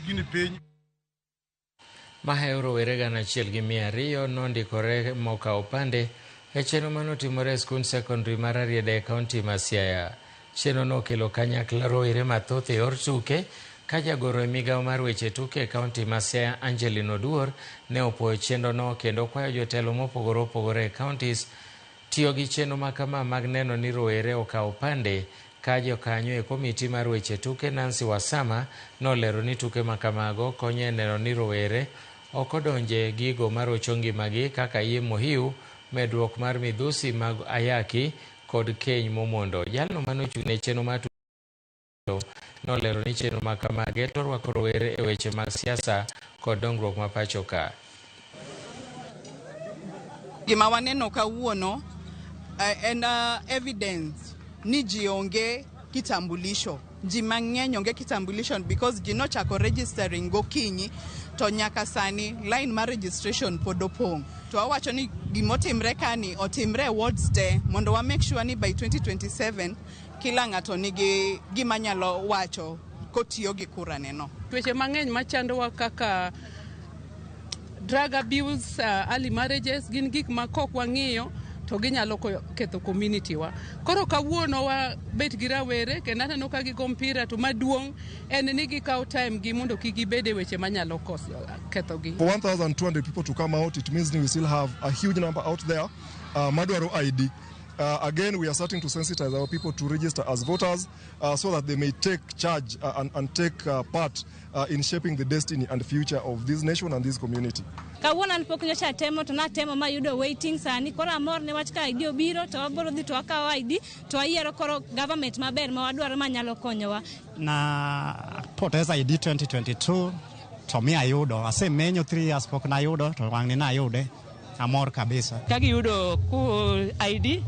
gini piny. Mahewo rowere 1200 nondikore mokawo opande e chenro manotimore e skund sekondari mar Rarieda e kaunti ma Siaya. Chenro no okelo kanyakla rowere mathoth e yor tuke ka jagoro e migawo mar weche tuke e kaunti ma Siaya, Angeline Oduor, ne opuoyo chenro no kendo kwayo jotelo mopogore opogore e counties tiyo gi chenro makama mag neno ni rowere okawo opande. Ka jokanyo e komiti mar weche tuke, Nancy Wasama, nolero ni tuke makamago konyo e neno ni rowere ok odonje gigo marocho ngimagi kaka iye mohiu, medruok mar midhusi mag ayaki kod keny momondo. Jalno manochung' ne chenro mar nolero ni chenro makamage to rwako rowere e weche mag siasa kod dongruok ma pacho ka. Gima waneno kawuono en evidence ni ji onge kitambulisho. Ji mang'eny onge kitambulisho because ji nochako registering gokinyi to nyaka sani line mar registration pod opong'. To awacho ni gimotimre kani otimre e wards te mondo wa make sure ni by 2027 kila ng'ato nigi gima nyalo wacho kotiyo gi kura ne no. Tuoche mang'eny machandowa kaka drug abuse, early marriages gin gik ma kok wang'iyo to ginyalo ketho community wa. Koro kawuono wabet gi rawere kendo aneno ka gigo mpira, to maduong' en ni gikawo time gi mondo kik gibed e weche manyalo kethogi. For 1,200 people to come out, it means we still have a huge number out there madwaro ID. Again, we are starting to sensitize our people to register as voters so that they may take charge and take part in shaping the destiny and future of this nation and this community. Kawuono an pok nyocha atemo to natemo mayudo waiting. Sani koro amor newach ka ID obiro to wabiro dhi to wakawo ID to wayiero koro government maber ma wadwaro manyalo konyowa. Na poteza ID 2022 to mi ayudo, asemenyo 3 years pok nayudo, to wang'ni nayude, amor kabisa. Ka giyudo ku ID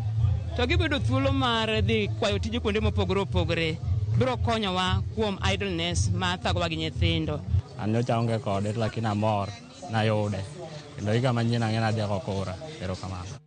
to gibedo thuolo mar dhi kwayo tije kuonde mopogore opogore, biro konyowa kuom idleness ma thagowa gi nyithindo. An nyocha aonge kode, lakini amor nayude kendo higa manyien ang'e ni adhi go kura. Erokamano.